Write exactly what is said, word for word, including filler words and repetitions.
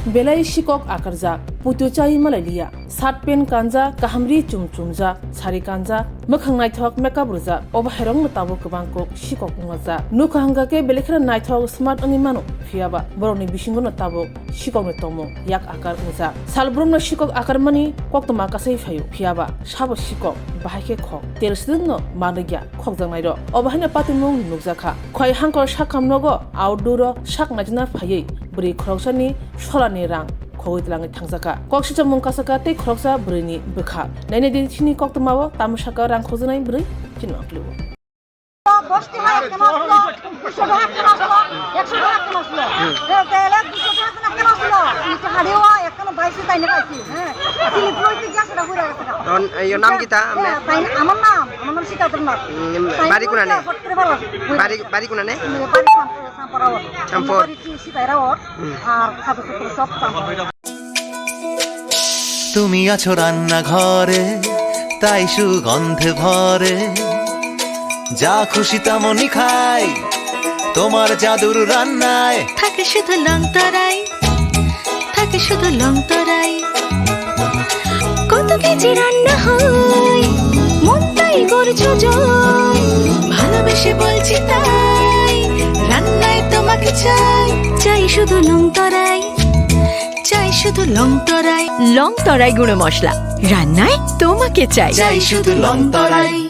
Belai sikok akarjak, puitu chai malai liya. Shirt pant kanjak, kaham ri chum chumjak, sari kanjak, mwkhang naithok makeup rwjak, obo hairokno tabuk kwbang kok sikok wngajak. Nukha hwnkha khe belai kheno naithok smart wngwi mano, phiyaba borokni bisingono tabuk sikokni tongmung yak akar wngjak. Sal brumno sikok akarmani koktwma kasai phaio, phiyaba sabo sikok, bahai khe khok. Tel swdwkno manrwkya khokjaknairok. Obo haino patimung nukjakha. Khwai hangkor sakhamnogo outdoor-o sak naijana phaiwi bwrwi khoroksani solani rang khogwi twlangwi thangjakha. Kok sichomung kasaka tei khoroksa bwrwini bwkha. Nainai di chini koktwmao tamo saka rang khokjaknai bwrwi chini maklio. দশ টাকা কেন আসলো? দুশো টাকা কেন আসলো? একশো টাকা কেন আসলো? এ, তাহলে দুশো টাকা কেন আসলো? এই যে হাড়িও এখনো বাইশে তাই না পাইছি, হ্যাঁ? সিলিপ লইতে গিয়া সেটা ঘুরে গেছে গা। তখন এই নাম কিতা আপনি? হ্যাঁ, তাই না? আমার নাম, আমার নাম সীতাদের নাথ। উম, তাই বাড়ি কোনানে? ফট করে ভালো আছে। বাড়ি, বাড়ি কোনানে? উম, বাড়ি সাম্প-, সাম্পরাওয়ার। সাম্পর। বাড়ি কি সিপাহীরাওয়ার? হুম। আর খাদ্য সূত্র সব সাম্পরাওয়ার। তুমি আছো রান্নাঘরে, তাই সুগন্ধে ভরে। যা খুশি তেমনই খাই, তোমার জাদুর রান্নায়। থাকে শুধু লংতরাই, থাকে শুধু লংতরাই। কত কেজি রান্না হয়, মনটাই করছো জয়। ভালোবেসে বলছি তাই, রান্নায় তোমাকে চাই। চাই শুধু লংতরাই, চাই শুধু লংতরাই। লংতরাই গুঁড়ো মশলা, রান্নায় তোমাকে চাই। চাই শুধু লংতরাই।